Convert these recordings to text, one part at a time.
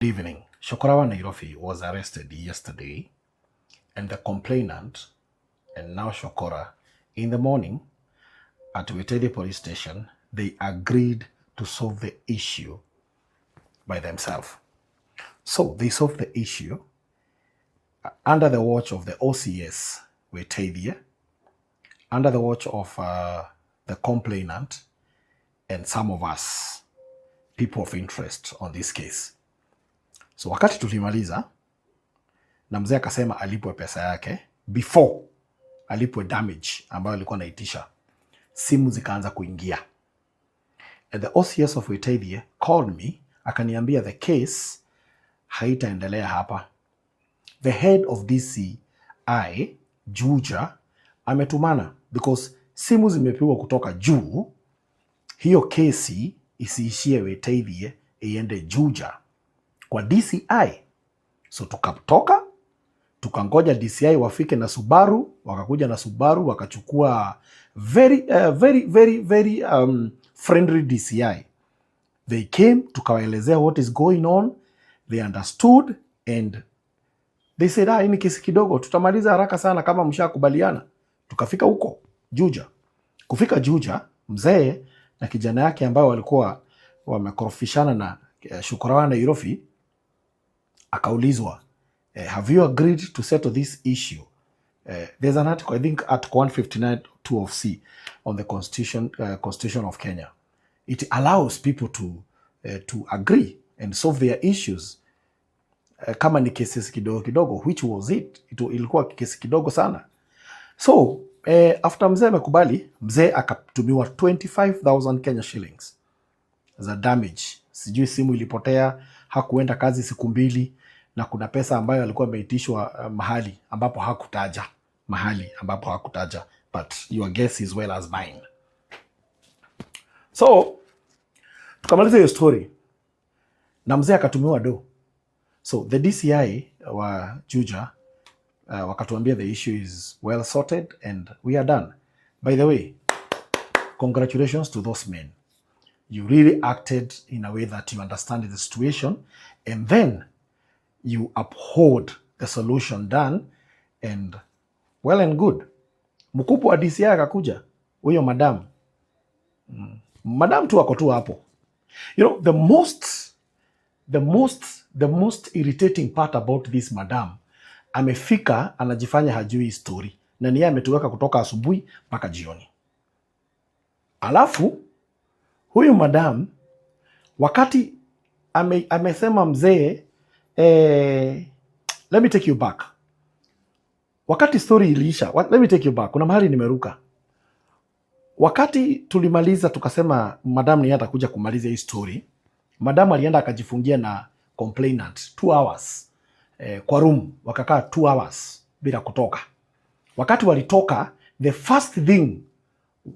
Evening. Shokora wa Nairobi was arrested yesterday, and the complainant, and now Shokora, in the morning at Witeithie Police Station, they agreed to solve the issue by themselves. So they solved the issue under the watch of the OCS Witeithie, under the watch of the complainant, and some of us, people of interest on this case. So wakati tulimaliza na mzee akasema alipwe pesa yake before alipwe damage ambayo alikuwa anaitisha, simu zikaanza kuingia. And the OCS of Witeithie called me, akaniambia the case haitaendelea hapa. The head of DCI Juja ametumana because simu zimepigwa kutoka juu, hiyo kesi isiishie Witeithie, iende Juja kwa DCI. So tukatoka, tukangoja DCI wafike na Subaru, wakakuja na Subaru, wakachukua very, very, very, very friendly DCI. They came, tukawaelezea what is going on, they understood and they said, "Ah, hii ni kesi kidogo, tutamaliza haraka sana kama mshakubaliana." Tukafika huko Juja. Kufika Juja, mzee na kijana yake ambao walikuwa wamekorofishana na Shokora wa Nairobi akaulizwa, "Have you agreed to settle this issue?" There's an article, I think Article 159 2 of C on the Constitution of Kenya. It allows people to agree and solve their issues kama ni cases kidogo kidogo, which was it. Ilikuwa kesi kidogo sana. So after mzee amekubali, mzee akatumiwa 25,000 Kenya shillings za damage. Sijui simu ilipotea, hakuenda kazi siku 2, na kuna pesa ambayo alikuwa ameitishwa mahali ambapo hakutaja, mahali ambapo hakutaja, but your guess is well as mine. So tukamaliza hiyo story na mzee akatumiwa do. So the DCI wa Juja wakatuambia the issue is well sorted and we are done. By the way, congratulations to those men. You really acted in a way that you understand the situation and then you uphold the solution done, and well and good. Mkubwa wa DCI akakuja, huyo madam, madam tu ako tu hapo. The most irritating part about this madam, amefika anajifanya hajui story na ni yeye ametuweka kutoka asubuhi mpaka jioni. Alafu huyu madam wakati amesema mzee, let me take you back. Wakati story iliisha, let me take you back. Kuna mahali nimeruka. Wakati tulimaliza tukasema madam ni yeye atakuja kumaliza hii story. Madam alienda akajifungia na complainant 2 hours kwa room, wakakaa 2 hours bila kutoka. Wakati walitoka, the first thing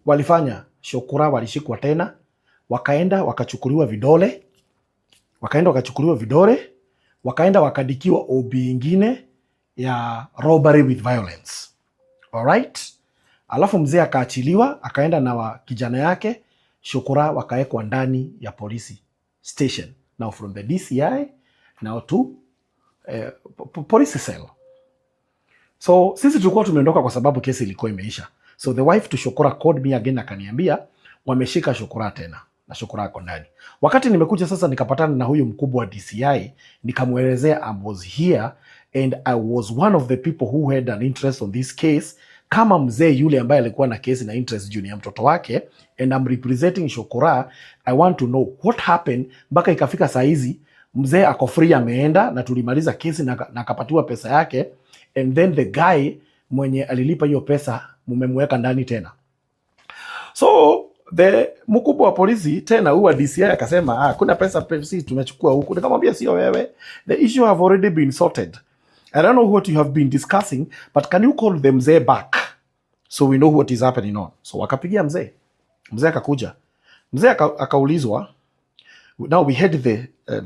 walifanya, Shokora walishikwa tena, wakaenda wakachukuliwa vidole, wakaenda wakachukuliwa vidole, wakaenda wakaandikiwa OB ingine ya robbery with violence. Alright? Alafu mzee akaachiliwa, akaenda na kijana yake Shokora, wakawekwa ndani ya polisi station. Now from the DCI now to police cell. So sisi tulikuwa tumeondoka kwa sababu kesi ilikuwa imeisha. So the wife to Shokora called me again, akaniambia wameshika Shokora tena na Shokora ako ndani. Wakati nimekuja sasa nikapatana na huyu mkubwa wa DCI, nikamwelezea I was here and I was one of the people who had an interest on this case, kama mzee yule ambaye alikuwa na kesi na interest juu ni ya mtoto wake, and I'm representing Shokora. I want to know what happened mpaka ikafika saa hizi mzee ako free, ameenda na tulimaliza kesi na akapatiwa pesa yake, and then the guy mwenye alilipa hiyo pesa mumemweka ndani tena. So the mkubwa wa polisi tena huyu wa DCI akasema, "Ah, kuna pesa sisi tumechukua huku." Nikamwambia, "Sio wewe, the issue have already been sorted. I don't know what you have been discussing, but can you call the mzee back so we know what is happening on?" So wakapigia mzee, mzee akakuja, mzee akaulizwa. Now we had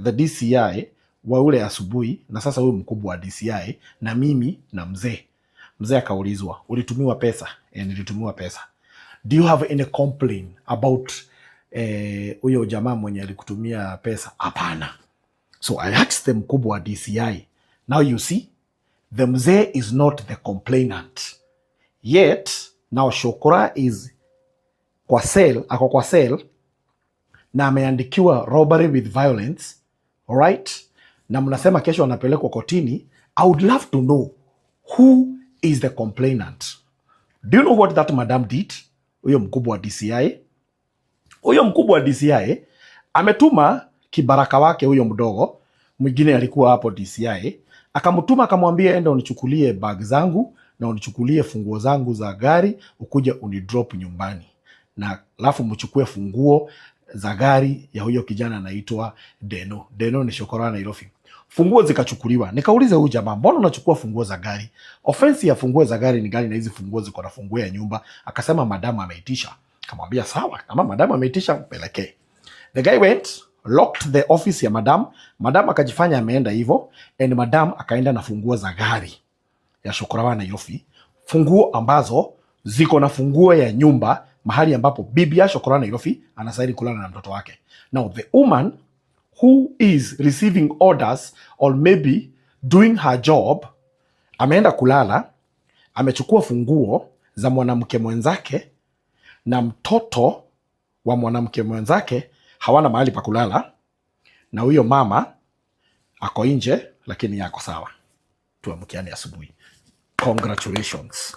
the DCI wa ule asubuhi na sasa huyu mkubwa wa DCI na mimi na mzee. Mzee akaulizwa, "Ulitumiwa pesa?" "Eh, nilitumiwa pesa." "Do you have any complaint about huyo jamaa mwenye alikutumia pesa?" "Hapana." So I asked the mkubwa wa DCI, now you see, the mzee is not the complainant. Yet, now Shokora is kwa cell, ako kwa cell na ameandikiwa robbery with violence, alright? Na mnasema kesho anapelekwa kotini. I would love to know who is the complainant. Do you know what that madam did? Huyo mkubwa wa DCI, huyo mkubwa wa DCI ametuma kibaraka wake huyo mdogo mwingine alikuwa hapo DCI, akamtuma akamwambia, enda unichukulie bag zangu na unichukulie funguo zangu za gari, ukuje unidrop nyumbani, na alafu mchukue funguo za gari ya huyo kijana anaitwa Deno. Deno ni Shokora Nairobi. Funguo zikachukuliwa. Nikauliza huyu jamaa, mbona unachukua funguo za gari? Offense ya funguo za gari ni gani na hizi funguo ziko na funguo ya nyumba? Akasema madamu ameitisha. Kamwambia sawa, kama madamu ameitisha mpelekee. The guy went, locked the office ya madam. Madam akajifanya ameenda hivyo, and madam akaenda na funguo za gari ya Shokora wa Nairobi, funguo ambazo ziko na funguo ya nyumba mahali ambapo bibi ya Shokora Nairobi anastahili kulala na mtoto wake. Now the woman who is receiving orders or maybe doing her job ameenda kulala, amechukua funguo za mwanamke mwenzake na mtoto wa mwanamke mwenzake, hawana mahali pa kulala, na huyo mama ako nje, lakini yako sawa. Tuamkiane asubuhi. Congratulations.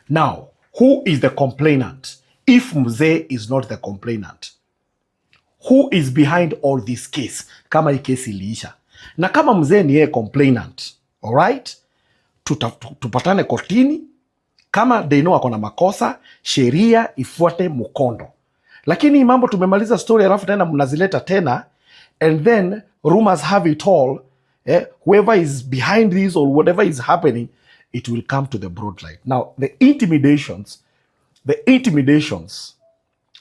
Now, who is the complainant? If mzee is not the complainant, who is behind all this case? Kama hii kesi iliisha na kama mzee ni yeye complainant, alright, tupatane kotini. Kama Deno ako na makosa, sheria ifuate mkondo. Lakini hii mambo tumemaliza story, alafu tena mnazileta tena, and then rumors have it all. Whoever is behind this or whatever is happening, it will come to the broad light. Now the intimidations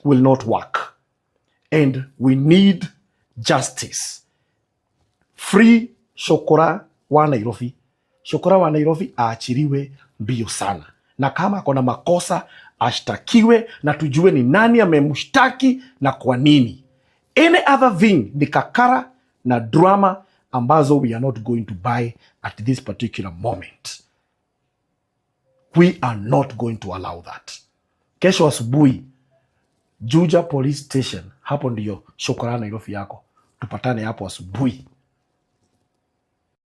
will not work, and we need justice. Free Shokora wa Nairobi. Shokora wa Nairobi aachiliwe mbio sana, na kama ako na makosa ashtakiwe na tujue ni nani amemshtaki na kwa nini. Any other thing ni kakara na drama ambazo we are not going to buy at this particular moment. We are not going to allow that. Kesho asubuhi Juja Police Station, hapo ndiyo Shokora Nairobi yako. Tupatane hapo asubuhi.